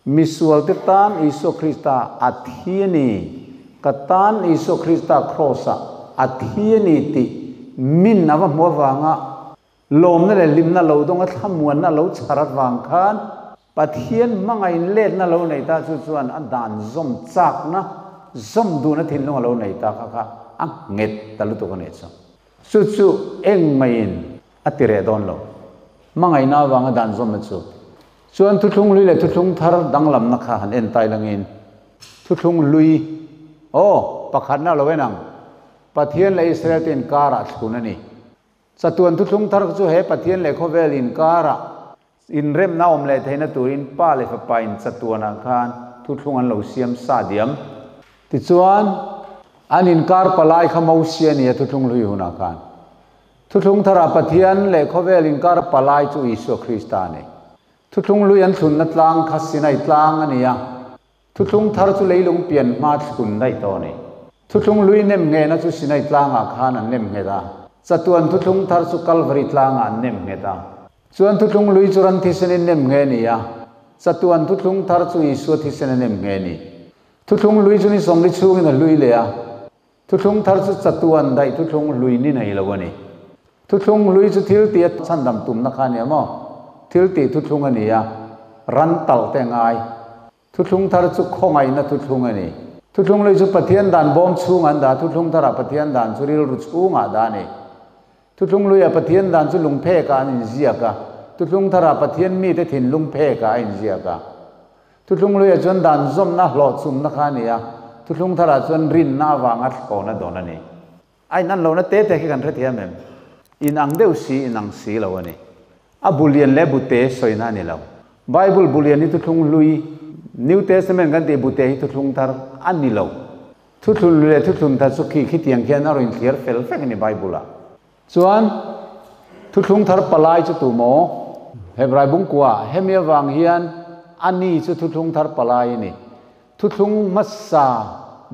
S1: Misualte tan Isua Krista a thi a ni, ka tan Isua Krista kraws-ah a thi a ni tih min a va hmu avanga lawmna leh hlimna lo dawnga thlamuanna lo chhar avang khan Pathian hmangain letna lo nei ta chu chuan a dan zawm chakna, zawm duhna thinlung a lo nei ta kha kha a nghet ta lutuk a nih chu. Chu chu engmaiin a ti reh dawn lo. Hmangaihna avanga dan zawmna chu. Chuan thuthlung hlui leh thuthlung thar danglamna kha han en tai langin thuthlung hlui, aw, pakhatna a lo en ang, Pathian leh Israel te inkarah thlun a ni. Chatuan thuthlung thar chu he Pathian leh khawvel inkarah inremna awm leh theihna turin Pa leh Fapa in chatuanah khan thuthlung an lo siam sa diam. Tichuan, an inkar palai kha Mosia nia thuthlung hlui hunah khan. Thuthlung tharah Pathian leh khawvel inkar palai chu Isua Krista a ni. Thuthlung hlui an thlunna tlang kha Sinai tlang a ni a. Thuthlung thar chu leilung pian hma thlun daih tawh a ni. Thuthlung lui nem nghehna chu Sinai tlangah khan an nem nghet a. Chatuan thuthlung thar chu Kalvari tlangah an nem nghet a. Chuan thuthlung lui chu ran thisenin nem ngheh a ni a. Chatuan thuthlung thar chu Isua thisen a nem ngheh a ni. Thuthlung lui chu ni sawmli chhungin a hlui leh a. Thuthlung thar chu chatuan daih thuthlung hlui ni nei lo a ni. Thuthlung hlui chu thil tih a chhandam tumna kha a ni maw? Thil tih thuthlung a ni a, ran talh te a ngai. Thuthlung thar chu khawngaihna thuthlung a ni. Thuthlung hlui chu Pathian dan bawm chhungah an dah a, thuthlung tharah Pathian dan chu rilru chhungah dah a ni. Thuthlung hluiah Pathian dan chu lungphekah an inziak a, thuthlung tharah Pathian mite thinlung phekah a inziak a. Thuthlung hluiah chuan dan zawmna hlawhchhumna kha a ni a, thuthlung tharah chuan rinna avanga thlawna dawn a ni. A in an lohna te te khi kan hrethiam em? In ang deuh si, in ang si lo a ni. A bu lian leh bu te sawina a ni lo. Bible bu lian hi thuthlung hlui, New Testament kan tih bu te hi thuthlung thar a ni lo. Thuthlun hlui leh thuthlun thar chu khi khitiang khian a rawn inthliar fel vek a ni Bible-ah. Chuan, thuthlung thar palai chu tu maw? Hebrai bungkua, hemi avang hian a ni chu thuthlung thar palai a ni. Thuthlung hmasa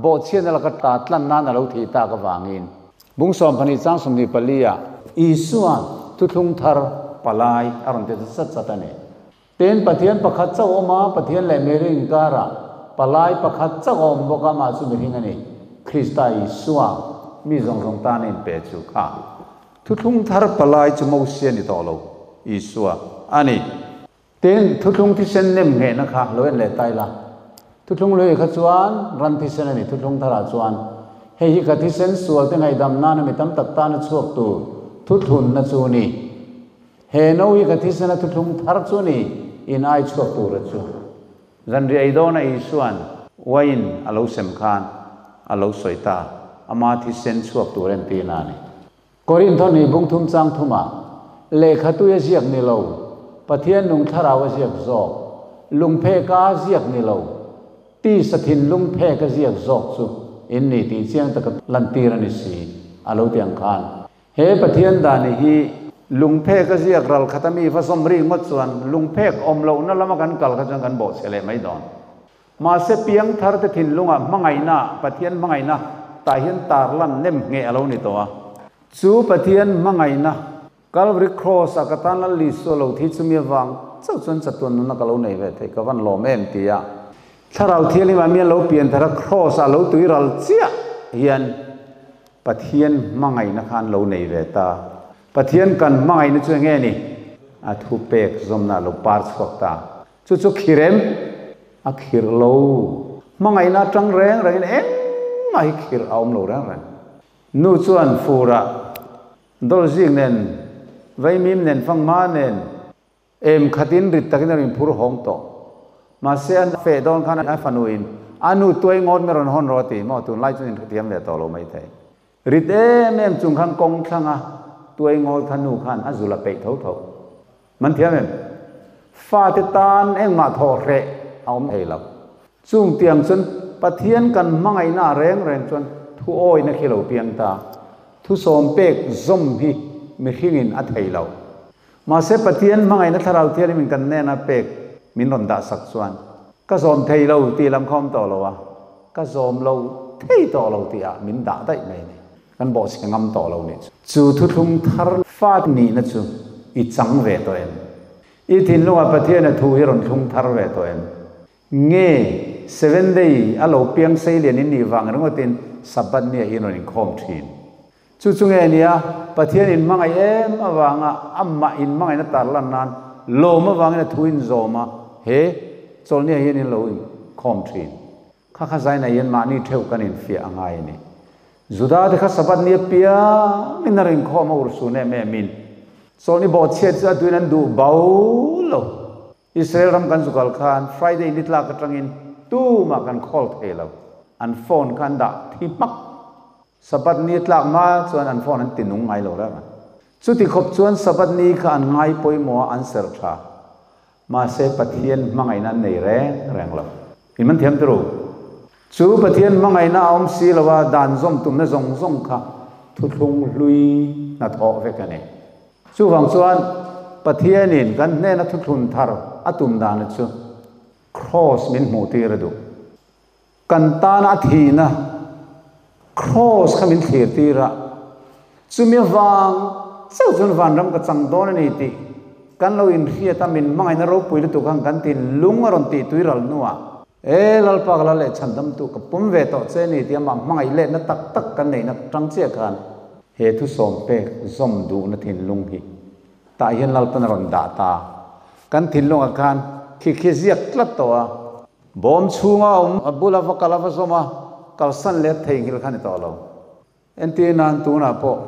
S1: bawhchhiatna laka ta tlan nan a lo thei tak avangin. Bung 12 chang 24 ah Isua thuthlung thar palai a rawn ti ta chat chat a ni. Tin, Pathian pakhat chauh a awm a, Pathian leh mihring inkarah palai pakhat chauh a awm bawk a, amah chu mihring a ni, Krista Isua, mi zawng zawng tan a inpe chu kha. Thuthlung thar palai chu Mosia ni tawh lo, Isua a ni. Tin, thuthlung thisen nem nghehna kha lo en leh ta ila. Thuthlung hlui kha chuan ran thisen a ni, thuthlung tharah chuan hei hi ka thisen sual te ngaihdam nana mi tam tak tana chhuak tur thuthlunna chu ni. He no hi ka thisena thuthlung thar chu ni, in ai chhuak tura chu. Zanriah ei dawna Isua'n uain a lo sem khan a lo sawi ta, ama thisen chhuak tur entirna a ni. Korintho ni bung thum chang thumah, Lehkhatui a ziak ni lo, Pathian nung thlarau a ziak zawk, lungpheka a ziak ni lo, tisa thinlung phek a ziak zawk chu in ni tih chiang taka lantir a ni si, a lo ti ang khan. He Pathian dani hi lungphek a ziak ral khat a mi va zawm ri ngawt chuan lungphek awm lohna lama kan kal kha chuan kan bawhchhe leh mai dawn. Mahse piangthar te thinlungah hmangaihna, Pathian hmangaihna tah hian tarlan nem ngheh a lo ni tawh a. Chu Pathian hmangaihna, Calvary Cross ah ka tan Lal Isua lo thi chumi avang chauh chuan chatuan nunna ka lo nei ve thei, ka van lawm em ti a. Thlarau Thianghlimah mi an lo pian thar a, Cross ah lo tui ral chiah hian Pathian hmangaihna kha an lo nei ve ta. Pathian kan hmangaihna chu enge ni? A thupek zawmna a lo par chhuak ta. Chu chu khirem a khirh lo. Hmangaihna atang reng rengin engmah hi khirh a awm lo reng reng. Nu chuan furah dawlzik nen, vaimim nen, fanghma nen em khatin rit takin a rawn phur hawng tawh. Mahse a feh dawn khan a fanuin a nu tuai ngawt mai rawn hawn rawh a ti maw? Tunlai chuan inhrethiam ve tawh lo maithei. Rit em em chung khan kawng thlanga tuai ngawt kha nu khan a zul a peih tho tho. Man thiam em? Fate tan engmah thawh hreh a awm thei lo. Chung tiang chuan Pathian kan hmangaihna ah reng reng chuan thu awina khi lo piang ta. Thu sawm pek zawm hi mihringin a thei lo. Mahse Pathian hmangaihna thlarau thianghlimin kan hnena pek min rawn dah sak chuan ka zawm thei lo tih lam kha awm tawh lo a, ka zawm lo thei tawh lo tih ah min dah daih mai a ni. Kan bawhchhe ngam tawh lo nih chu. Chu thuthlung thar fa nihna chu i chang ve tawh em? I thinlungah Pathiana thu hi rawn thlung thar ve tawh em? Nge Seven Day a lo piang sei lian in nih vang ringawtin Sabbath nia in rawn inkhawm thin? Chu chu nge nia Pathian in hmangaih em avanga amah in hmangaihna tar lan nan lawm avangin a thu in zawm a, he chawlhnia hian in lo inkhawm thin. Kha kha zaina hian mahni theuh kan infiah a ngai a ni. Juda te kha Sabbath ni apiangin a rinkhawm a urhsun em em in chawlhni bawhchhiat chu a duhin an duh bo lo. Israel ram kan zukal khan Friday ni tlak atangin tumah kan call thei lo. An phone kha an dah thi hmak. Sabbath ni tlak hma chuan an phone an ti nung ngai lo reng a. Chuti khawp chuan Sabbath ni kha an ngai pawimawh a an serh tha. Mahse Pathian hmangaihna an nei reng reng lo. In man thiam turu. Chu Pathian hmangaihna a awm si lo a, dan zawm tumna zawng zawng kha thuthlung hlui hnathawh vek a ni. Chuvang chuan Pathianin kan hnena thuthlun thar a tum dana chu Kraws min hmuh tir a duh. Kan tana a thihna Kraws kha min thlir tir a, chumi avang chauh chuan vanram ka chang dawn a ni tih kan lo inhriat a, min hmangaihna ropui lutuk khan kan tin lung a rawn tih tui ral hnuah, E Lalpa ka la leh chhandamtu ka pawm ve tawh che a ni tih amah hmangaih letna tak tak kan neihna tang chiah khan He thusawm pek zawm duhna thinlung hi tah hian Lalpan a rawn dah ta. Kan thinlungah khan khi khi ziak tlat tawh a. Bawm chhunga awm a bula va kal a va zawm a, kalsan let theihnghilh kha ni tawh lo. Entir nan tunah pawh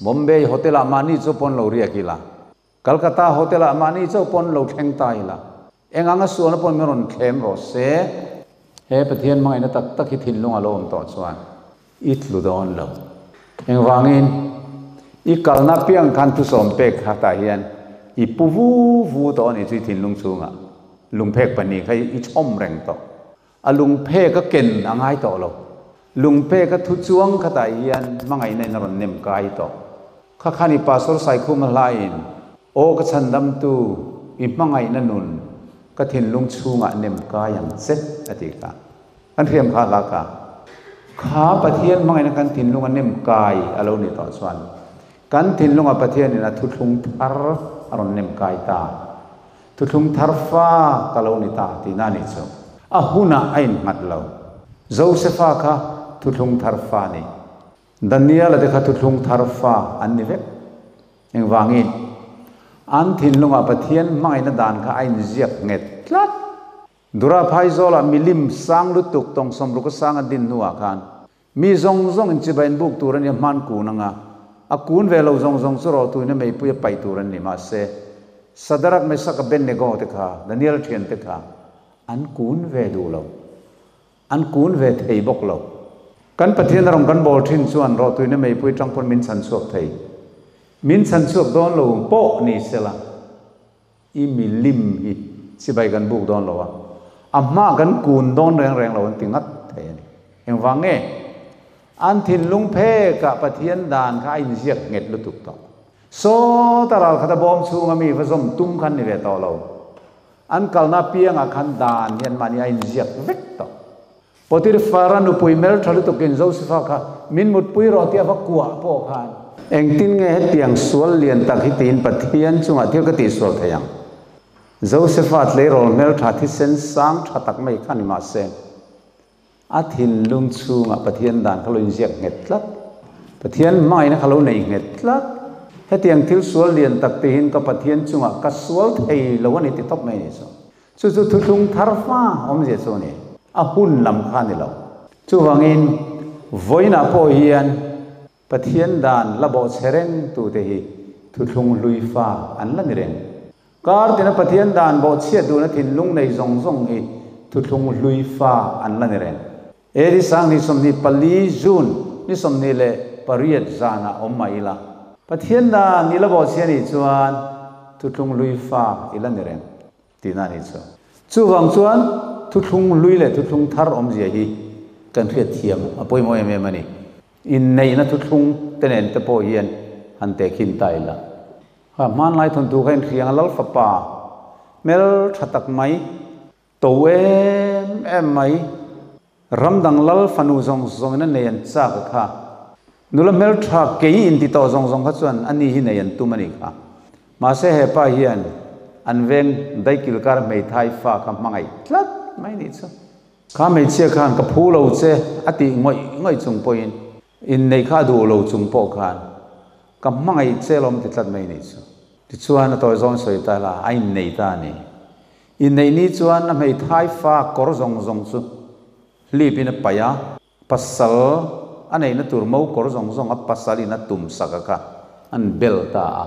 S1: Bombay hotel ah mahni chu pawn lo riak ila, Calcutta hotel ah mahni chauh pawn lo thleng ta ila, eng anga sualna pawn min rawn thlem rawh se. He Pathian hmangaihna tak tak hi thinlung a lo awm tawh chuan i tlu dawn lo. Engvangin i kalna piang khan thusawm pek kha tah hian i pu vu vu tawh a nih chu i thinlung chhungah lungphek pahnih kha i chhawm reng tawh. A lungphek a ken a ngai tawh lo. Lungphek a thu chuang khatah hian hmangaihna in a rawn nem kai tawh. Kha khan i Pastor Saikhuma hlaiin, Aw ka chhandamtu, i hmangaihna nun ka thinlung chhungah nem kai ang che, a ti kha. Kan hriam kha hla kha. Kha Pathian hmangaihna kan thinlung a nem kai a lo nih tawh chuan kan thinlungah Pathianin a thuthlung thar a rawn nem kai ta. Thuthlung thar fa ka lo ni ta tihna a nih chu. A hunah a innghat lo. Josefa kha thuthlung thar fa a ni. Daniela te kha thuthlung thar fa an ni vek. Engvangin? An thinlungah Pathian hmangaihna dan kha a inziak nghet tlat. Dura phaizawlah milim sang lutuk tawng sawmruk a sang a din hnuah khan mi zawng zawng in chibai in buk tur a ni a, hman kun anga a kun ve lo zawng zawng chu rawhtuina meipui a paih tur an ni. Mahse, Sadarak, Mesak, Abednego te kha, Daniel thian te kha an kun ve duh lo. An kun ve thei bawk lo. Kan Pathian a rawn kan bawl thin chuan rawhtuina meipui tang pawn min chhan chhuak thei. Min chhan chhuak dawn lo pawh ni sela. I milim hi chibai kan buk dawn lo a, a hma kan kun dawn reng reng lo an ti ngat thei a ni. Engvang nge? An thinlung phekah Pathian dan kha a inziak nghet lutuk tawh. Sawta ral khat a bawm chhunga mi va zawm tum khan ni ve tawh lo. An kalna piangah khan dan hian mahni a inziak vek tawh. Potiphar-a nupui hmeltha lutukin Josefa kha min mutpui rawh tih a va kuah pawh khan. Engtin nge hetiang sual lian tak hi tiin Pathian chungah thil ka tihsual thei ang? Josefa tleirawl hmeltha thisen sang tha tak mai kha ni mahse, a thinlung chhungah Pathian dan kha lo inziak nghet tlat. Pathian hmangaihna kha lo nei nghet tlat. Hetiang thil sual lian tak tihin ka Pathian chungah ka sual thei lo a ni ti tawp mai a ni chu. Chu chu thuthlung thar fa awmzia chu a ni. A hun lam kha a ni lo. Chuvangin, vawiinah pawh hian Pathian dan la bawhchhe reng tute hi thuthlung hlui fa an la ni reng. Kar tina Pathian dan bawhchhiat duhna thinlung nei zawng zawng hi thuthlung hlui fa an la ni reng. AD 2024 June ni 28 zanah awm mah ila, Pathian dan i la bawhchhia nih chuan thuthlung hlui fa i la ni reng. Tihna a nih chu. Chuvang chuan thuthlung hlui leh thuthlung thar awmzia hi kan hriat thiam a pawimawh em em a ni. Inneihna thuthlung te nen te pawh hian han tehkhin ta ila. Ha, hmanlai thawnthu kha inhriang a lal fapa hmel tha tak mai, to em em mai, ramdang lal fanu zawng zawngin a nei an chak a kha. Nula hmeltha kei inti tawh zawng zawng kha chuan a ni hi nei an tum a nih kha. Mahse he pa hian an veng daikil kar hmeithai fa kha hmangaih tlat mai nih chu. Kha hmeichhia khan ka phu lo che a tih ngawih ngawih chung pawhin inneih kha a duh lo chung pawh khan ka hmangaih che lawm ti tlat mai nih chu. Tichuan a tawi zawng sawi ta la a innei ta a ni. Inneih ni chuan a hmeithai fa kawr zawng zawng chu hlip in a paih a. Pasal a neihna tur mo kawr zawng zawng a pasal in a tum sak a kha an bel ta a,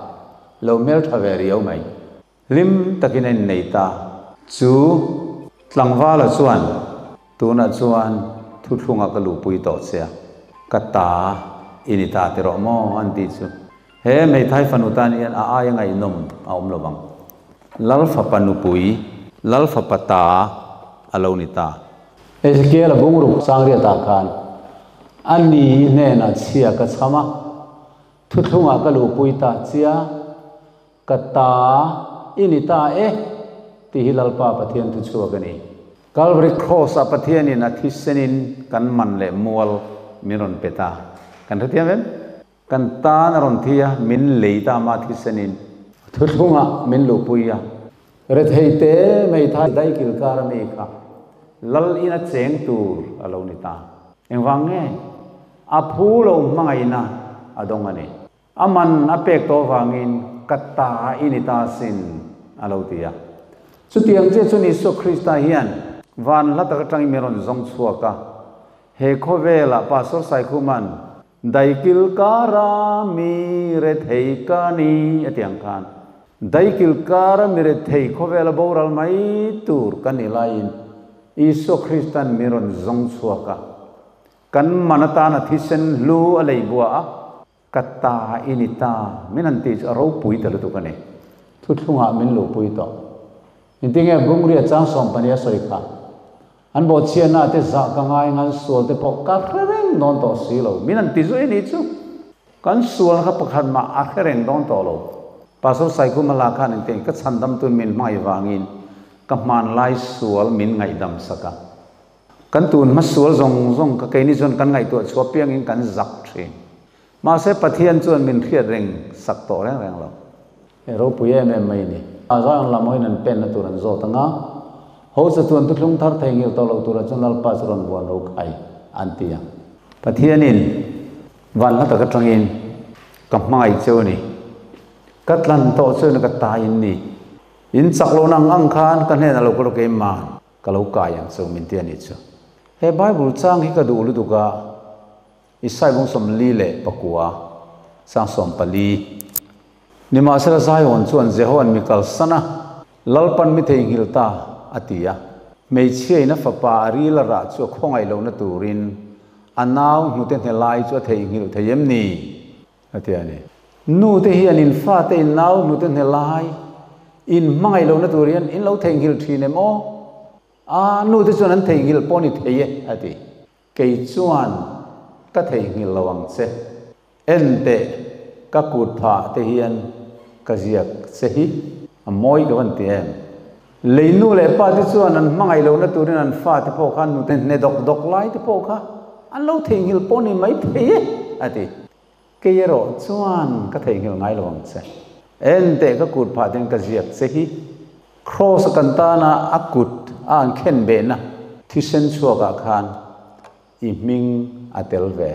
S1: lo hmeltha ve riau mai. Hlim takin a innei ta. Chu tlangvala chuan tunah chuan thuthlungah ka luhpui tawh che a, ka ta i ni ta ti rawh maw an tih chu. He hmeithai fanu tan hian a aia ngaihnawm a awm lo vang. Lalfapa nupui, Lalfapa ta a lo ni ta. Ezekiel-a bungruk changriatah khan a ni hnenah chhia ka chham a, thuthlungah ka luhpui ta chia, ka ta i ni ta e, tih hi Lalpa Pathian thu chhuak a ni. Calvary Cross-ah Pathianin a thisenin kan man leh mual min rawn pe ta. Kan hrethiam em? Kan tan a rawn thi a, min lei ta mah thisenin. Thuthlungah min luhpui a. Rethei te meithai daikil kar a mi kha lal ina cheng tur a lo ni ta. Engvang nge? A phu lo hmangaihna a dawng a ni. A man a pek tawh vangin ka ta i ni ta sin a lo ti a. Chutiang chiah chuan Isua Krista hian van hla tak atangin min rawn zawng chhuak a. He khawvelah Pastor Saikhuman Daikil kara mi rethei ka ni a ti ang khan Daikil kara mi rethei khawvela boral mai tur ka ni laiin Isua Kristan mi rawn zawng chhuak a, kan man atana thisen hlu a lei bua a, ka ta i ni ta min han tih chu a ropui ta lutuk a ni. Thuthlungah min luhpui tawh. Engtinge Bungria chang 14 a sawi kha? An bawhchhiatna te zah ka ngai ngan sual te pawh ka hre reng dawn tawh si lo. Min an ti zui a nih chu. Kan sualna kha pakhat mah a hre reng dawn tawh lo. Pastor Saikhuma lah khan engtiang ka chhandam tun min hmangaih vangin ka hmanlai sual min ngaihdam sak a. Kan tun hma sual zawng zawng ka keini chuan kan ngaihtuah chhuah piangin kan zak thin. Mahse Pathian chuan min hriat reng sak tawh reng reng lo. He ropui em em mai ni. A Zion lam hawiin an penna tur an zawt ang a, Hosa chuan thuthlung thar theihnghilh tawh lo turah chuan Lalpa chu rawn vuan ro khai an ti a. Pathianin van hla tak atangin ka hmangaih cheu a ni. Ka tlan tawh chuan ka ta in ni. In chak lo nang ang khan ka hnenah lo ka lo keimah ka lo kai ang chu min ti a nih chu. He Bible chang hi ka duh lutuk a, Isai bung 44, sang 14. Nimahsela Zion chuan Jehoan mi kalsan a, Lalpan mi theihnghilh ta, a ti a. Hmeichhia in a fapa a ril a rah chu a khawngaih lohna turin a nau hnute hne lai chu a theihnghilh thei em ni? A ti a ni. Nu te hian in fate in nau hnute hne lai in hmangaih lohna tur hian in lo theihnghilh thin em aw? A nu te chuan an theihnghilh pawh ni thei e, a ti. Kei chuan ka theihnghilh lo ang che. En teh, ka kut phah te hian ka ziak che hi a mawi ka van ti em? Lei nu leh pa te chuan an hmangaih lohna turin an fa te pawh kha nute hne dawk dawk lai te pawh kha an lo theihnghilh pawh ni mai thei e, a ti. Kei erawh chuan ka theihnghilh ngai lo ang che. En teh ka kut phah ten ka ziak che hi. Kraws a kan tana a kut a an khen behna thisen chhuakah khan i hming a tel ve.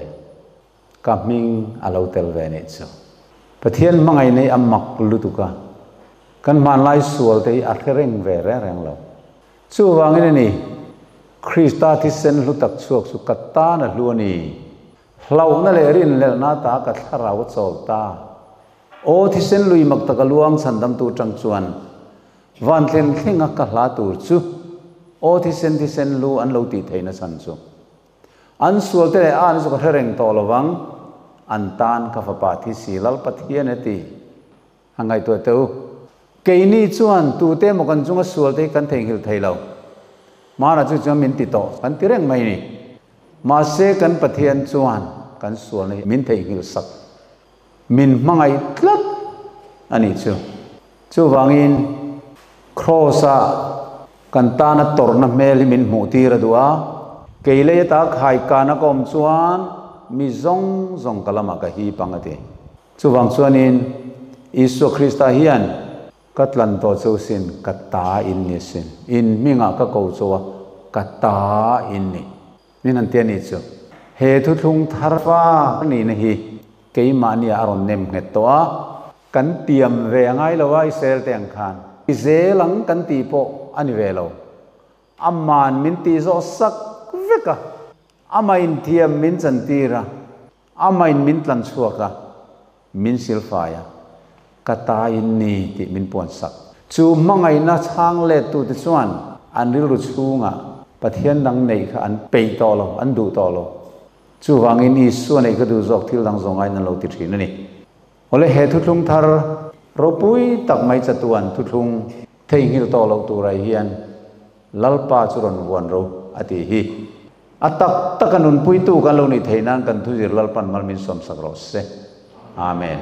S1: Ka hming a lo tel ve nih chu. Pathian hmangaih nei a mak lutuk a, kan hmanlai sual te hi a hre reng ve reng reng lo. Chuvangin a ni, Krista thisen hlu tak chhuak chu ka tan a hlu a ni. Hlauhna leh rinhlelhna ta ka thlarau a chawl ta. Aw thisen lui mak taka luang chhandamtu tang chuan van thlen thlenga ka hla tur chu aw thisen thisen lu an lo tih theihna chhan chu. An sual te leh an chu ka hre reng tawh lovang, an tan ka fapa thi si Lal Pathian e ti. A ngaihtuah teh u. Keini chuan tute emaw kan chunga sual te hi kan theihnghilh thei lo. Hmanah chu chuan min ti tawh kan ti reng mai ni. Mahse kan Pathian chuan kan sualna hi min theihnghilh sak, min hmangaih tlat a nih chu. Chuvangin Kraws-a kan tana tawrhna hmel hi min hmuh tir a duh a, kei lei ata khaikana ka awm chuan mi zawng zawng ka lamah ka hip ang a ti. Chuvang chuanin Isua Krista hian ka tlan tawh cheu sin, ka ta in ni sin, in hmingah ka ko cheu a, ka ta in ni. Min han ti a nih chu. He thuthlung thar fa nihna hi keimahnia a rawn nem nghet tawh a, kan tiam ve a ngai lo a, Israel te ang khan i zel ang kan tih pawh a ni ve lo. Aman min tih zawh sak vek a, amah inthiam min chantir a, Amahin min tlan chhuak a, min silfai a, ka ta in ni tih min puan sak. Chu hmangaihna chhang lettute chuan an rilru chhungah Pathian dang neih kha an peih tawh lo, an duh tawh lo. Chuvangin Isua neih kha duh zawk thil dang zawng aiin an lo ti thin a ni. Awle he thuthlung thar ropui tak mai chatuan thuthlung theihnghilh tawh loh turah hian Lalpa chu rawn vuan ro a tih hi. A tak taka nunpuitu kan lo nih theih nan kan thuzir Lalpan mal min sawmsak rawh se. Amen.